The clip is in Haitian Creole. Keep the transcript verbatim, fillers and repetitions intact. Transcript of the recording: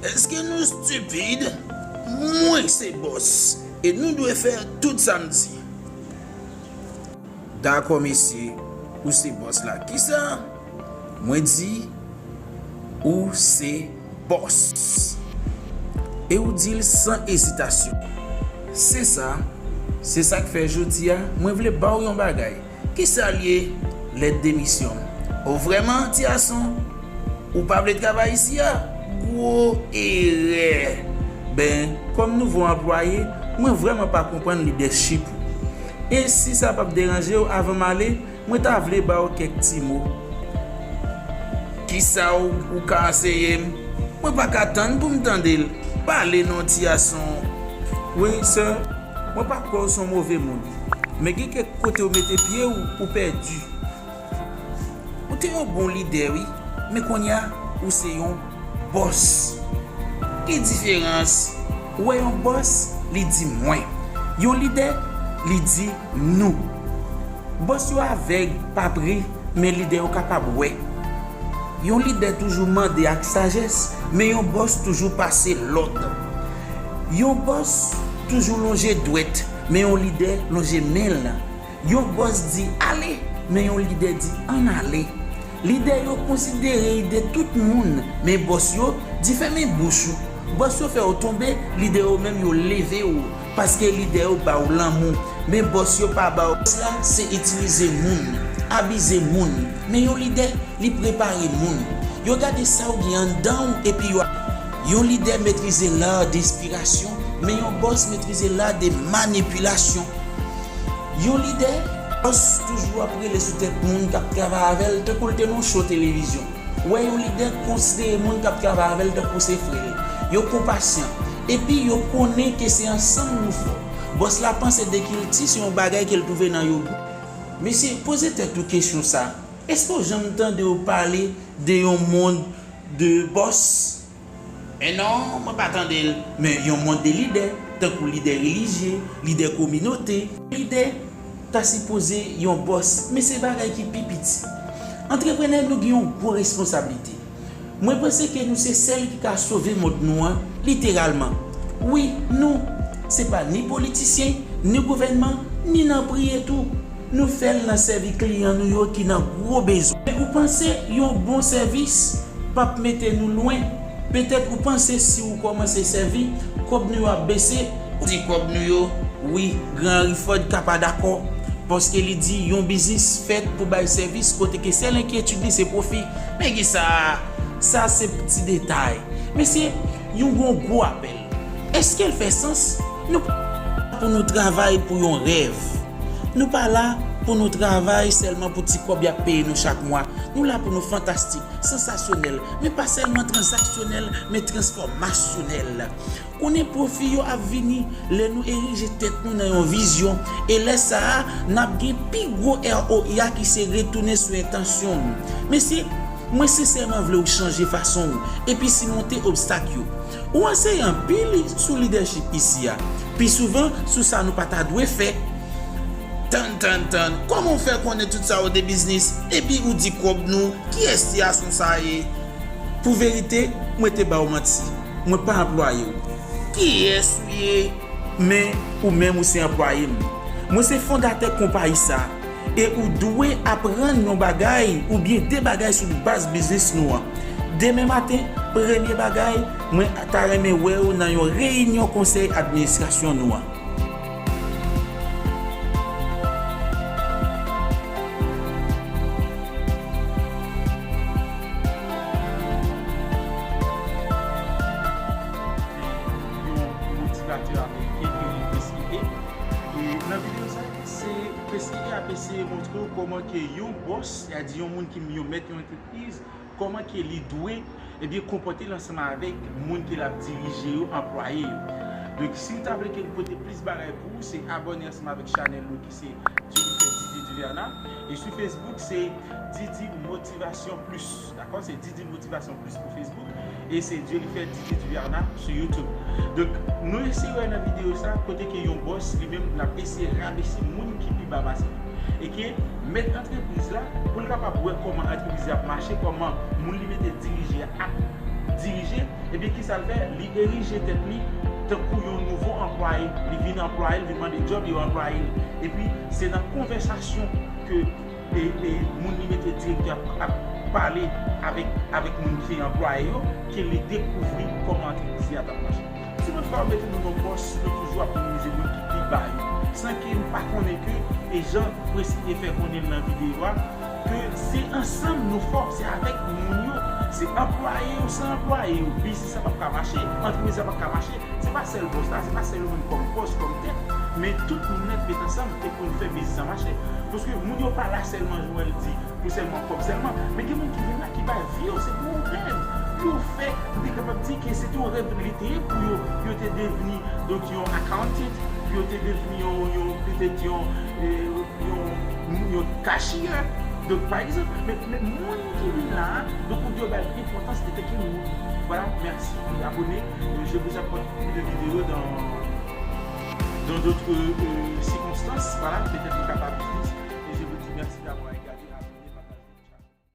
Èske nou stipid? Mwen se bòs e nou dwe fè tout sa m di. Dakò mesye, ou se bòs la. Kisa? Mwen di, ou se bòs. E ou di l san ezitasyon. Se sa, se sa k fè jodi a, mwen vle ba w yon bagay. Kisa l ye? Lèt demisyon. O vrèman, ti gason? Ou pa vle travay isi a? Gwo erè! Ben, kòm nouvo anplwaye, mwen vrèman pa konprann lidèchip ou. E si sa p ap deranje w, avan m ale, mwen ta vle ba w kèk ti mo. Kisa w, ou ka anseye m? Mwen pa ka tann pou m tande l. Pale non, ti gason. Wi, sè, mwen pa kwè w se yon move moun. Men gen kèk kote w mete pye w, ou pèdi. Ou te yon bon lidè, wi, men kounye a, ou se yon bòs. Ki diferans? Ou wè yon bòs, li di mwen. Yon lidè, li di nou. Bòs yo avèg, pa pre, men lidè yo kapab wè. Yon lidè toujou mande ak sajès, men yon bòs toujou pase lòd. Yon bòs toujou lonje dwèt, men yon lidè lonje men l. Yon bòs di ale, men yon lidè di ann ale. Lidè yo konsidere ide tout moun, men bòs yo di fèmen bouch ou. Bòs yo fè w tonbe, lidè yo menm yo leve w, paske lidè yo ba w lanmou, men bòs yo pa ba w. Bòs la se itilize moun, abize moun, men yon lidè, li prepare moun. Yo gade sa w gen anndan w epi yo. Yon lidè metrize l'art de inspiration, men yon bòs metrize l'art de manipulation. Yon lidè, bòs toujou ap rele sou tèt moun k ap travay avè l tankou l te nan yon show televizyon. Ou wè yon lidè konsidere moun k ap travay avè l tankou se frè l. Yo konpasyan. Epi yo konnen ke se ansanm nou fò. Bòs la panse de kilti se yon bagay ke l twouve nan yon. Mesye, poze tèt ou kesyon sa. Èske w janm tande yo pale de yon mond de bòs? Men non, mwen pa tande l. Men yon mond de lidè, tankou lidè relijye, lidè kominote. Lidè ta sipoze yon bòs, men se bagay ki pi piti. Antreprenè, nou gen yon gwo responsablite. Mwen panse ke nou se sèl ki ka sove mond nou an, literalman. Wi, nou, se pa ni politisyen, ni gouvènman, ni nan priye tou. Nou fè l nan sèvi kliyan nou yo ki nan gwo bezwen. Ou panse yon bon sèvis p ap mete nou lwen? Petèt ou panse si ou kòmanse sèvi, kòb nou yo ap bese. Ou di kòb nou yo, wi, Gran Henry Ford ka pa dakò, paske li di yon biznis fèt pou bay sèvis kote ke sèl enkyetid li se pwofi. Men ki sa, sa se ti detay. Mesye, yon gon gwo apèl. Èske l fè sans? Nou pa la pou nou travay pou yon rèv. Nou pa la pou nou travay sèlman pou ti kòb y ap peye nou chak mwa. Nou la pou nou fantastik, sansasyonèl, men pa sèlman tranzaksyonèl, men transfòmasyonèl. Konnen pwofi yo ap vini lè nou erije tèt nou nan yon vizyon, e lè sa a, n ap gen pi gwo R O I a ki se retounen sou entansyon nou. Mesye, mwen sensèman vle w chanje fason w epi simonte obstak yo. Ou anseye anpil sou lidèchip isi a, pi souvan sou sa nou pa ta dwe fè. Tann, tann, tann, kòman w fè konnen tout sa yo de biznis, epi ou di kòb nou, kiyès ti gason sa ye? Pou verite, mwen te ba w manti. Mwen pa anplwaye w. Kiyès ou ye? Men, ou menm ou se anplwaye m. Mwen se fondatè konpayi sa. E ou dwe aprann yon bagay oubyen de bagay sou baz biznis nou an. Demen maten, premye bagay, mwen ta renmen wè w nan yon reyinyon konsèy administrasyon nou an. Yon motivatè ameriken ki rele Chris Ike. E nan videyo sa, se Chris Ike ap eseye montre w kòman ke yon bòs, sètadi yon moun ki yon mèt yon antrepriz, kòman ke li dwe, ebyen, konpòte l ansanm avèk moun ke l ap dirije yo, anplwaye yo. Donk, si w ta vle ke l pote plis bagay pou ou, se abòne ansanm avèk chanèl nou ki se Dieulifè Didier Duverna. E sou Facebook, se Didi Motivation Plus. Dakò? Se Didi Motivation Plus pou Facebook. E se Dieulifè Didier Duverna sou YouTube. Donk, nou eseye wè nan videyo sa, kote ke yon bòs, li menm, l ap eseye rabese moun ki pi ba pase li. E ke mèt antrepriz la, pou l kapab wè kòman antrepriz la ap mache, kòman moun li mete dirije a ap dirije, ebyen kisa l fè? Li erije tèt li tankou yon nouvo anplwaye. Li vin anplwaye, li vin mande djòb, yo anplwaye l. Epi se nan konvèsasyon ke e, e, moun li mete direktè ap, ap pale avèk, avèk moun ki anplwaye yo, ke li dekouvri kòman antrepriz li a t ap mache. Si yon fwa yo mete nou nan pòs, nou toujou ap minimize moun ki pi ba yo. San ke m pa konnen ke, e jan Presi te fè konnen l nan videyo a, ke se ansanm nou fò, se avèk moun yo, se anplwaye yo, san anplwaye yo, biznis la p ap ka mache, antrepriz la p ap ka mache. Se pa sèl bòs la, se pa sèl moun kòm bòs, kòm tèt, men tout moun nèt met ansanm e pou n fè biznis la mache. Paske moun yo pa la sèlman, jan w di, pou sèlman kòb sèlman, men gen moun ki vin la ki bay vi yo, se pou yon rèv. Pou yo fè, nou te kapab di ke se te yon rèv li te ye pou yo, yo te devni, donk, yon accountant, pou yo te devni yon, yon, petèt yon, e, yon, yon cashier. Donk, pa egzanp, men, men moun ki vin la, donk, ou dwe bay enpòtans antanke moun. Voilà, merci. Abonné. Euh, je vous apporte plus de vidéos dans, dans d'autres, euh, circonstances. Voilà, peut-être vous capable